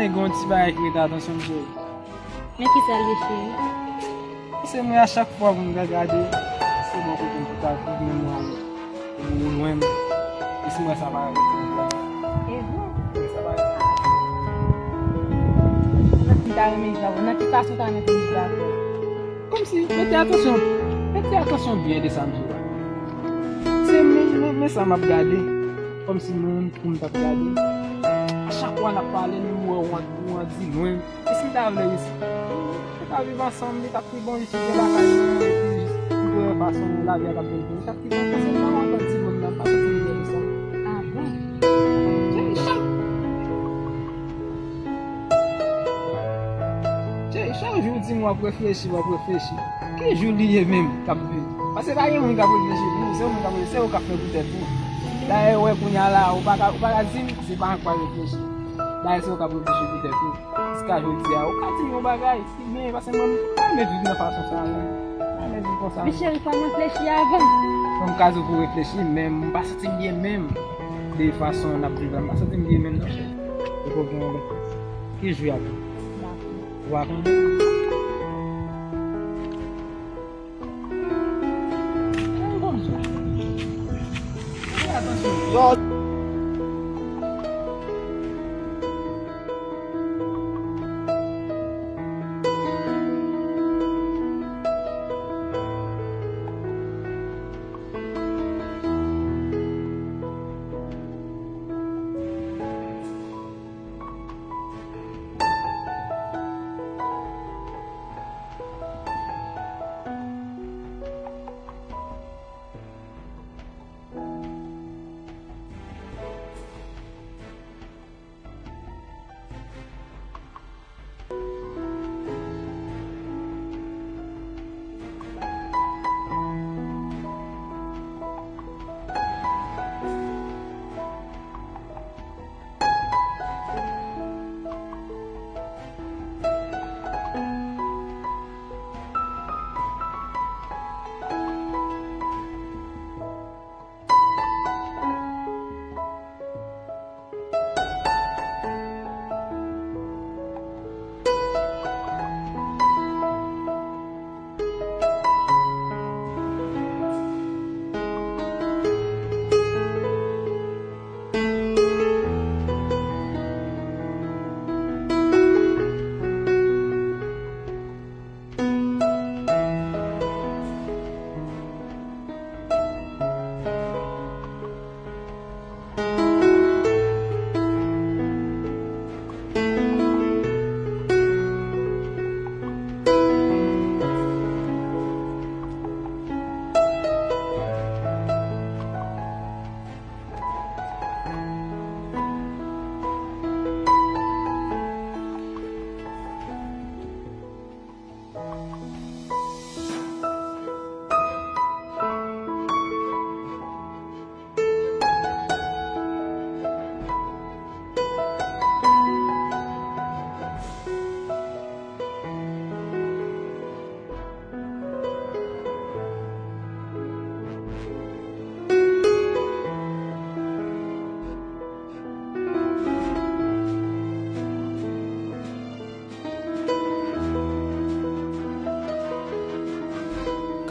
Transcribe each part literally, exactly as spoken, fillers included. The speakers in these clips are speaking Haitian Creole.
Gen yon ti bagay ki rete atansyon m, cheri. Men ki sa l ye, cheri? Se mwen, a chak fwa pou m ta gade, se bò kote m pou ta viv, men mwen ou lwen m. E si mwen sa pa rete m lwen. E bon. Mwen sa pa rete. Nan ki ta renmen viv la, nan ki fason ta renmen pou viv la? Kòmsi, mete atansyon, mete atansyon byen de sa m di w la. Se men, men, men sa m ap gade. Kòmsi mwen menm tou m t ap gade. A chak fwa n ap pale, m wè w an, w an di lwen. E si m ta vle resi, nou ta viv ansanm, li t ap pi bon, jis m te lakay mwen, epi jis m te wè fason lavi a t ap vin pou mwen, li t ap pi bon. Paske m pa kontan di lwen m nan, m pa santi m byen de sa. Ah bon? Cheri, chak, cheri, chak jou w di m w ap reflechi, w ap reflechi. Ki jou li ye menm k ap vini? Paske pa gen moun k ap reflechi pou ou, se ou menm k ap reflechi, se ou k ap fè pou tèt ou. Dayè, ou wè kounye a la, ou pa ka, ou pa ka di m se pa ankò reflechi. Dayè, se ou k ap reflechi pou tèt ou. Jiska jodi a, ou ka di yon bagay, si byen, paske mwen, m pa renmen viv nan fason sa a, non. M pa renmen viv konsa, non. Men cheri, fò m reflechi avan. Bon, m ka di w pou w reflechi, men m pa santi m byen menm. De fason n ap viv la, m pa santi m byen menm, non, cheri. Ou konprann, ki jou y ap vini? W ap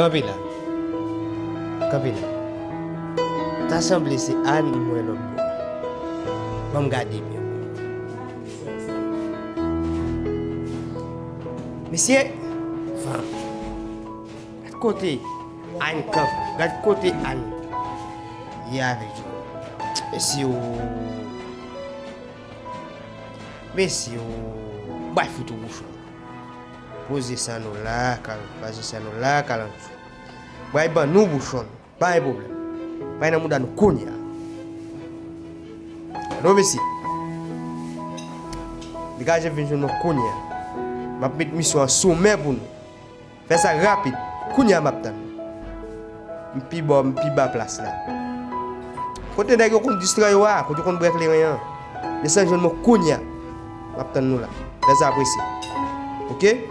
Kanpe la. Kanpe la. Ta sanble se Ann m wè lòt bò a. Ban m gade byen. Mesye! Fanm! Gad kote Ann kanpe. Gad kote Ann ye avèk yo. Mesye o. Mesye o. Bay fout ou bouchon. Poze sa nou la, kal-, poze sa nou la, kalanchou. Bay ban nou bouchon. Pa gen pwoblèm. Bay nan mouda nou kounye a. Alo, mesye. Degaje vin jwenn nou kounye a. M ap met misyon an sou men pou nou. Fè sa rapid. Kounye a m ap tann. M pi bò, m pi ba plas la. Kote nèg yo konn distrè yo a, kote yo konn bwè kleren an. Desann jwenn mwen kounye a. M ap tann nou la. Fè sa prese. Oke?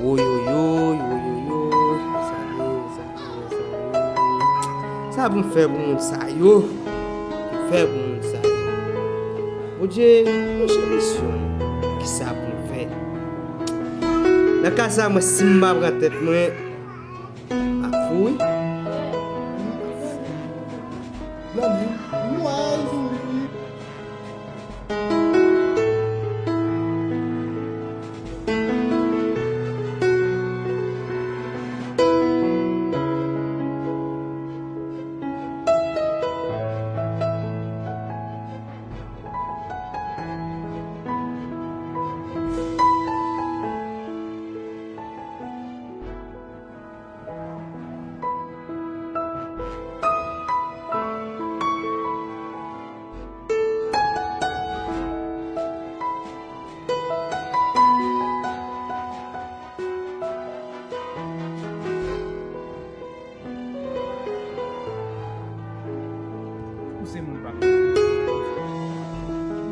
Woyoyoy, woyoyoy, mezanmi, mezanmi, mezanmi. Sa pou m fè pou moun sa yo? fè pou moun sa yo. Bondye, monchè, misyon, kisa pou m fè? Nan ka sa, mwen, si m pa pran tèt mwen, m ap fou, wi. Ou se moun pa.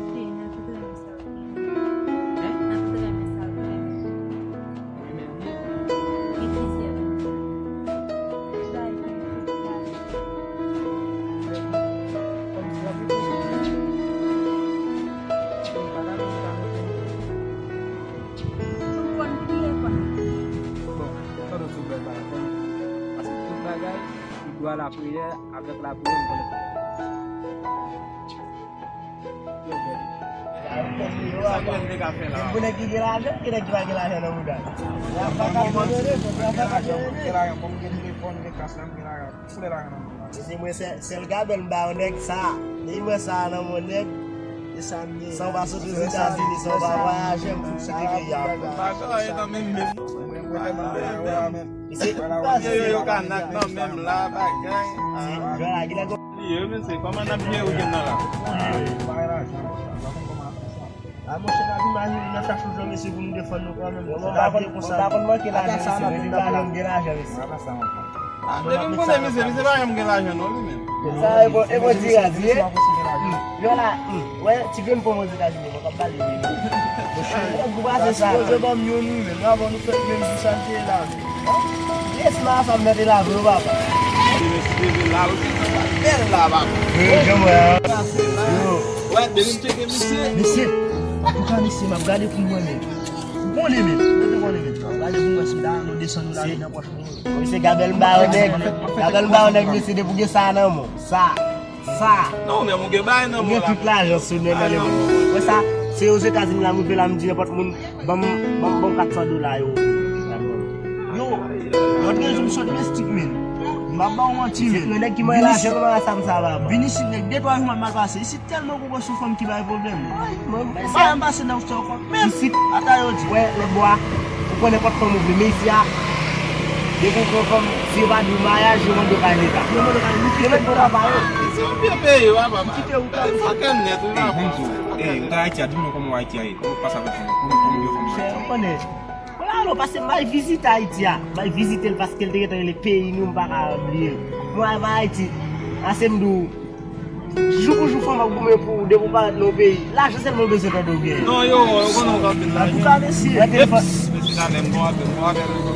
Wi, nan tout renmen sa w gen. Hein? Nan tout renmen sa w gen. Renmen l byen. Gen plizyè moun. Bay gen plizyè. Kòm si w ap reflechi, m pa ta vle sa, m pa ta vle sa. Bon, tande w sou bèl bagay. Paske tout bagay, li dwe a lapriyè, avèk lapriyè, nou konnen. Sa mwen te ka fè la. Pou nèg ki gen lajan, ki nèg ki pa gen lajan nan mouda. Y ap pa ka abandone, fòk y ap pa ka abandone. Gen lajan, kòm gen telefòn, gen kas la, m gen lajan. Foule lajan nan men m la. Mesye, mwen sèl, sèl gabèl m ba yon nèg sa. Depi m wè sa nan men yon nèg, e sa m ye. San w pa sot Ozetazini, san w pa vwayaje, m fout kite peyi a. Pa ka anyen nan men m menm non. Mwen, mwen, mwen, mwen, mwen, mwen. Mesye, yo, yo ka nak nan men m la, bagay. Mesye, jwè la, gen nèg. Li ye, mesye, kòman n ap jere weekend nan la? Ay, pa gen lajan, pa konn kòman ap fè sa. A, monchè, n ap imajine nan chak jou, mesye, pou nou defann nou kanmenm. Mwen pa konn, mwen pa konn manke lajan, mesye. Depi lajan, m gen lajan, mesye. A, depi m konnen misye, misye pa janm gen lajan non, li menm. Sa e bon, e bon diraj, ye. Yo la, wè, ti grenn pòm Ozetazini, mwen k ap pale, wi. Monchè, gou pase sa. Sipoze ban m youn, wi, menm. Avan nou fèt menm jou sa l te ye la, menm. Yes, ma sa m mèt lave yo, papa. Demen si Dye vle, la, ok, sa va bèl la, papa. Wi, jan mwen an. Yo. Wè, depi m tcheke misye. Mesye, antouka, mesye, m ap gade pou mwen, men. Ou konnen, men. Ou konnen, men. M ap gade pou mwen, si m ta nou desann nou la, nan pòch mwen. Misye, gabèl m ba yon nèg. Gabèl m ba yon nèg, mesye, depi w gen sa nan men w. Sa. Sa. Non, men ou gen bagay nan men w la. Ou gen tout lajan sou men nan lemonn. Wè sa, se Ozetazini la m rive la, m di nenpòt moun, ban m, ban m, ban m kat san dola yo. Yo, lòt jou m sot Mestik, men. M pa ba w manti, men. Yon nèg ki mwen lajan, kòman sa m sa va, bon. Vin isit, nèg, de twa jou m ap mal pase. Isit tèlman gon gwosou fanm ki bay pwoblèm. Mwen, mwen, mwen pase nan sa ankò. Menm ata yo di. Wè, lòt bò a, ou pran nenpòt fanm ou vle, men isi a, depi ou pran fanm, si yo pa di w mayaj, yo mande w kay leta. Yo mande w kay leta, yo mande w travay. Se yon vye peyi, wi, papa. Kite ou ta. Fòkè nèt, wi, papa. Ey, ou ta Ayiti a, di m non kòman w Ayiti a ye. Kòman w pase avèk fanm, kòman, kòman w vye fanm Ayiti a? Ou konnen. Mwen la, non, paske m bay vizite Ayiti a. M bay vizite l paske l te gentan rele peyi nou, m pa ka bliye l. Mwen al bay Ayiti, ase m di w, jou pou jou fanm ap goumen pou ou, depi w parèt nan yon peyi. Lajan sèlman w bezwen tande w genyen. Non, yo, yo konnen w gen anpil lajan. Antouka, mesye. Wè telefòn. Mesye, talè m gon apèl, m gon apèl ankò.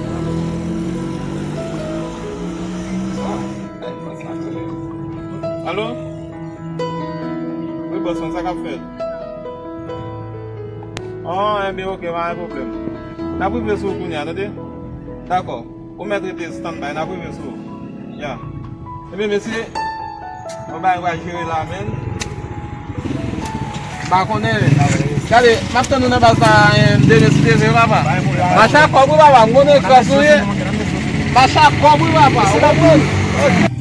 Alo? Wi, bòs mwen, sa k ap fèt? Oh, enben, oke, pa gen pwoblèm. N ap rive sou ou kounye a, tande? Dakò. Ou mèt rete standby, n ap rive sou ou. Ya. Ebyen, mesye, yon bagay pral jere la, menn. M pa konnen. Gade, m ap tann ou nan baz la, eh, demen si Dye vle, papa. Mache ak kòb wi, papa. M konnen kras ou ye. Mache ak kòb wi, papa. Ou konprann? Ok.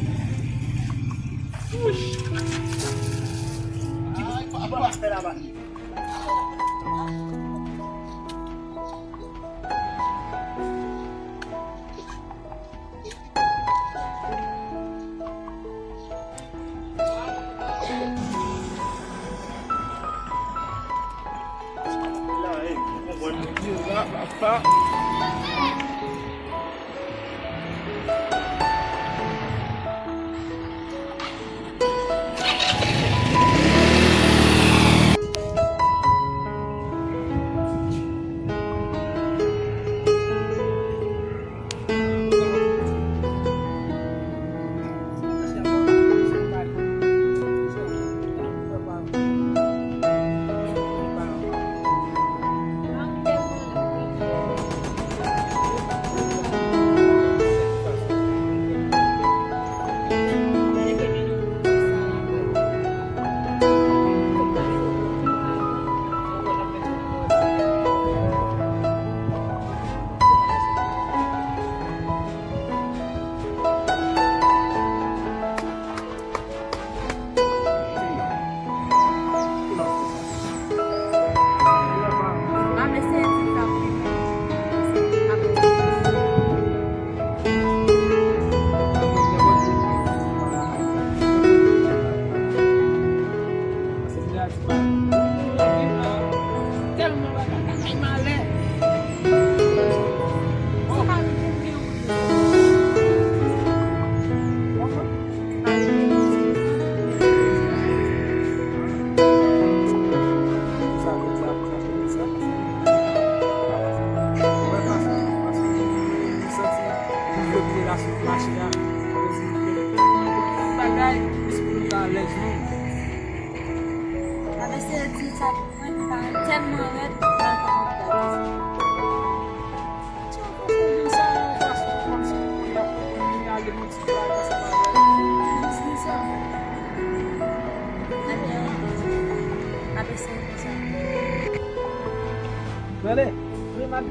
Tèlman bagay la bay malè. Bagay, espri nou ta alèz, non. Avèk se di sa, mwen, pa tèlman rèd, pa kòmantè. Ti yon fason konsa, yon fason kòmsi pou y ap konn vini ale yon ti bagay ansanm avè l. Biznis lan. Avè, avè se konsa. Tande, remak.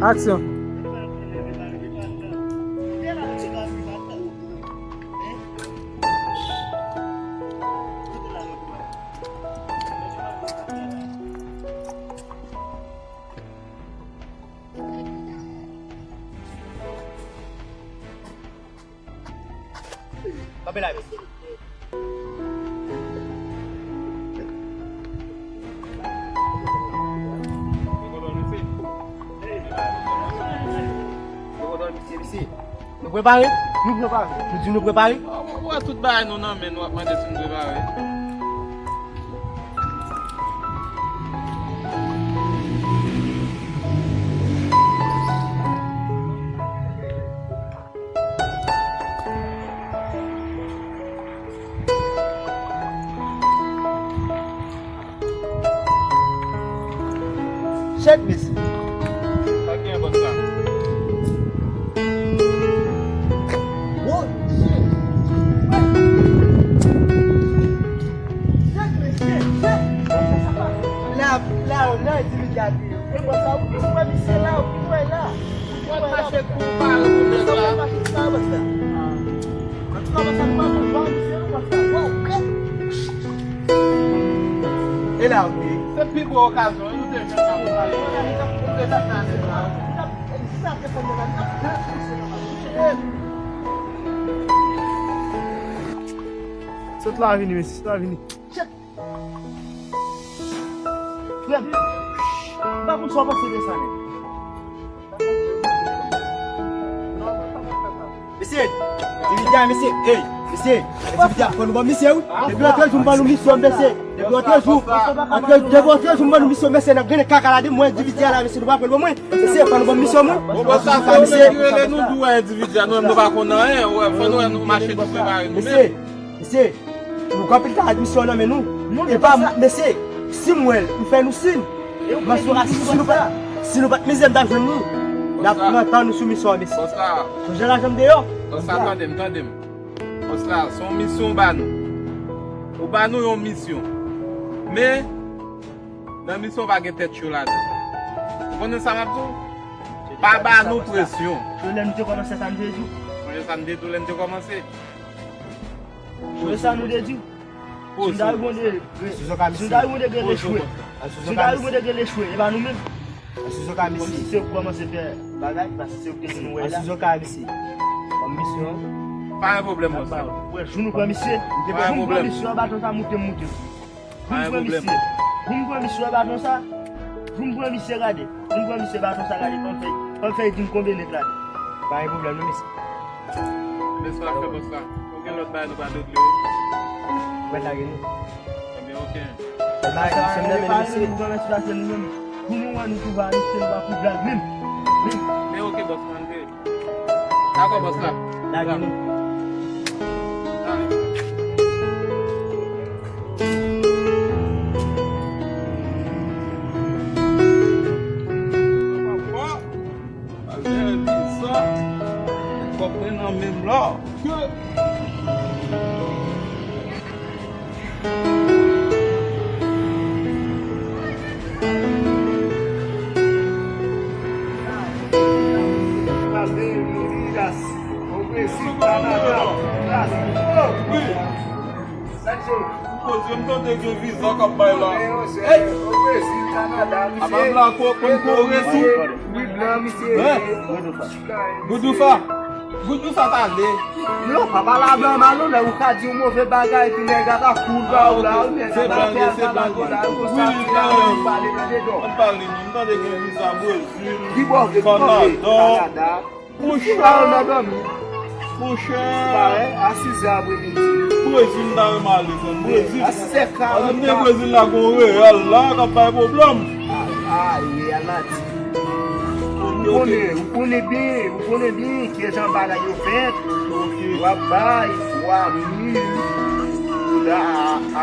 Aksyon. Kanpe la, mesye. Nou prepare? Nou prepare. Nou di nou prepare? Ou wè tout bagay nou nan men nou ap mande si nou prepare. Chèk, mesye. Sa gen bòs la? Wo, mesye. Chèk, mesye, chèk. La, la, la, di li gade. E bòs la, ou ki wè misye la, ou ki wè la. Ou ki wè la. Mache kou pale pou nèg la. Sa mache sa, bòs la. Antouka, bòs la, nou pa konn jan misye, nou bòs la. Wow, kèt. E la, ok. Se pi gwo okazyon, wi, nou te jwenn nan pale. Nou te jwenn nan nèg la. Sot la vini, mesye, sot la vini. Frè m, m pa konn sa w panse de sa, nèg. Mesye, Dividya, mesye, ey, mesye, Dividya, fò nou ban misye, wi. Depi antre jou, m ban nou misyon, mesye. Depi antre jou, antre, depi antre jou, m ban nou misyon, mesye, n ap grennen kaka la de mwen, Dividya la, mesye, nou pa pran l ban mwen. Mesye, fò nou ban misyon, mwen. Bon, bon, sa fè ou menm ki rele nou di w wè Dividya, nou menm nou pa konn anyen, wè, fò nou wè nou mache nou prepare nou menm. Mesye, mesye, nou gen anpil travay misyon nan men nou. E pa, mesye, si m wè l, m fè nou siy. Mwen sou asis, si nou pa, si nou pa t mizè, m t ap jwenn nou. N ap pran tan nou sou misyon an, mesye. Sonje lajan m deyò. Bòs la, tande m, tande m. Bòs la, se yon misyon w ba nou. Ou ba nou yon misyon. Men, nan misyon pa gen tèt cho ladan. Ou konnen sa m ap di w? Pa ba nou presyon. Sonje lè nou te kòmanse sa nou te di w. Sonje sa nou te di w lè nou te kòmanse. Sonje sa nou te di w. Si nou ta rive yon degre, si nou ta rive yon degre lechwe, si nou ta rive yon degre lechwe, e pa nou menm. Kòmsi se ou ki kòmanse fè bagay, paske se ou ki te di nou wè la. Pa gen pwoblèm, bòs la. Wè, jou nou pran misye, jou m pran misye, baton sa moute m moute. Jou m pran misye, jou m pran misye, baton sa, jou m pran misye, gade. Jou m pran misye, baton sa, gade, fò m fè, fò m fè di m konbyen nèg la. Pa gen pwoblèm, non, mesye. Men sa fè bòs la. Nou gen lòt bagay nou pral regle, wi. Mwen lage nou. Ebyen, ok. Lòt bagay, misye m nan men nou, mesye. Nou pran mesye la, se nou menm. Pou nou wè nou touve a misye, nou pa pou blag menm. Men ok, bòs, antre. Dakò, bòs la. Lage nou. Ale. Al dèyè vizan. Kòb mwen nan menm la. O Brezil, Kanada, Brazil. Oh! Wi. Sa k jodi? Poze m tande gen viza k ap bay la. Hey! O Brezil, Kanada, misye. Apa blan ko konn ko resi. Wi, blan, misye. Hein? Goudoufa. Goudoufa ta ale. Non, papa la blan mal, non, lè ou ka di yon move bagay, epi nèg ap ap koul ba ou la, ou nèg ap ap fè sa la, wi, ou pale nan dedò. Ann pale, non, m tande gen viza Brezil, Kanada. Monchè. Monchè. Monchè. Brezil m ta renmen ale, frè m. Brezil. Brezil. Brezil la gon reyèl la k ap bay pwoblèm. Ou konnen, ou konnen byen, ou konnen byen kijan bagay yo fèt. W ap bay twa mil dola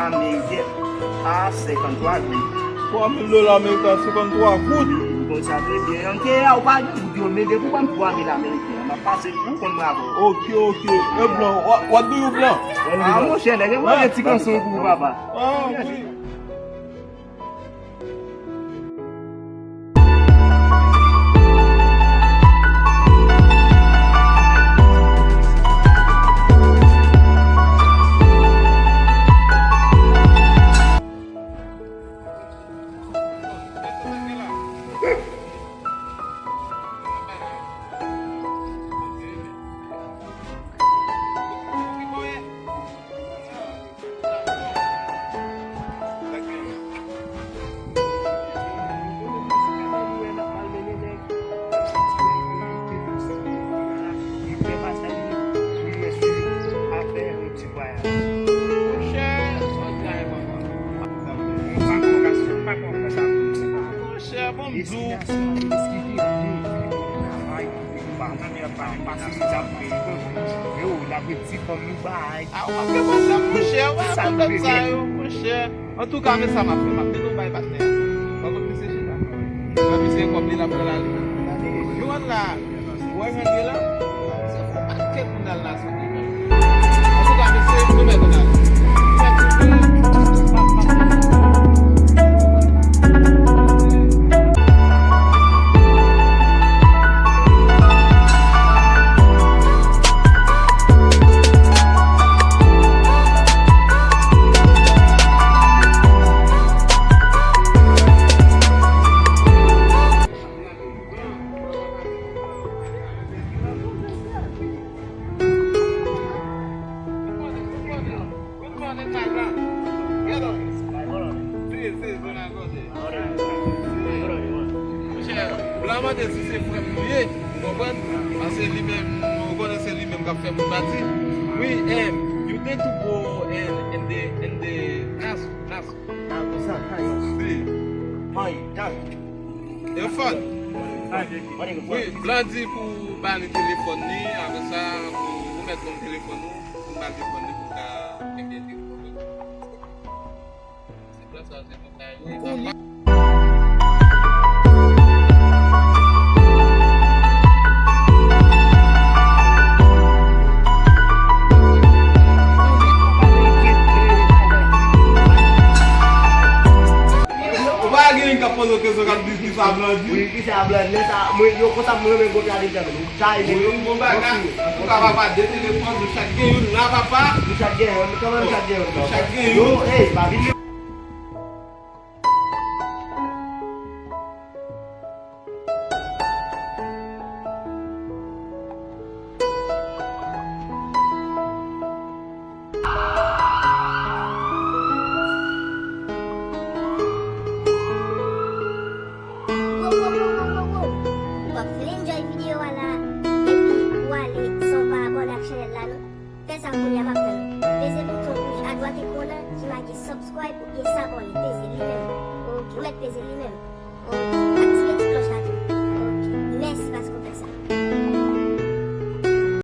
ameriken a senkanntwa goud. Twa mil dola ameriken a senkanntwa goud. Ou konn sa trè byen. Anke a, ou pa gen goud yo, men depi w ban m twa mil ameriken, m ap pase pou w konn bravo. Ok, ok. E blan, what, what do you blan? Ah, monchè, nèg, mwen gen ti kanson pou ou, papa. Ah, wi. Monchè, bon m di w. Ou pa nan mè pa pase li ap peye konsa. Yo, l ap di fanm nou bay. A, w ap gen pwoblèm, monchè, w pa konprann sa yo, monchè. Antouka, men sa m ap fè, m ap mete w bay patnè a. W pa konn misye chita. Wè misye kòb li l ap pran lari. Yo ann la. Ou wè jan l ye la? Se fò pakèt moun al la sou devan. Antouka, mesye, nou mèt ann ale. Nou mèt sou Good morning, my brother. Get up. Si, si, bon a kote. Monchè, blan mande si se frè m li ye, ou konprann? Paske li menm, ou konnen se li menm k ap fè moun pati. Wi, em, you tend to go and, and the, and the, nas, nas. Si. Telefòn. Wi, blan di pou ba li telefòn li, apre sa, pou remèt moun telefòn ou, pou ba li telefòn li pou ka kenbe telefòn li. Se blan sa, se blan sa. Ou pa gen yon k ap poze w kesyon k ap di kisa blan di? Wi, kisa blan di? Lè sa, mwen, yo konsa mwen renmen gon tradiktè, men ou chay, men yo, bon bagay. Antouka, papa, de telefòn, nou chak gen youn la, papa. Nou chak gen youn, kòman nou chak gen youn? Nou chak gen youn. Yo, ey, pa vin. Ou pa vle enjoy videyo a la, epi ou ale san w pa abòne ak chanèl la non. Fè sa kounye a, m ap tann ou. Peze bouton wouj adwat ekran an ki make subscribe oubyen s'abonner. Peze li menm. Ok, ou mèt peze li menm. Ok.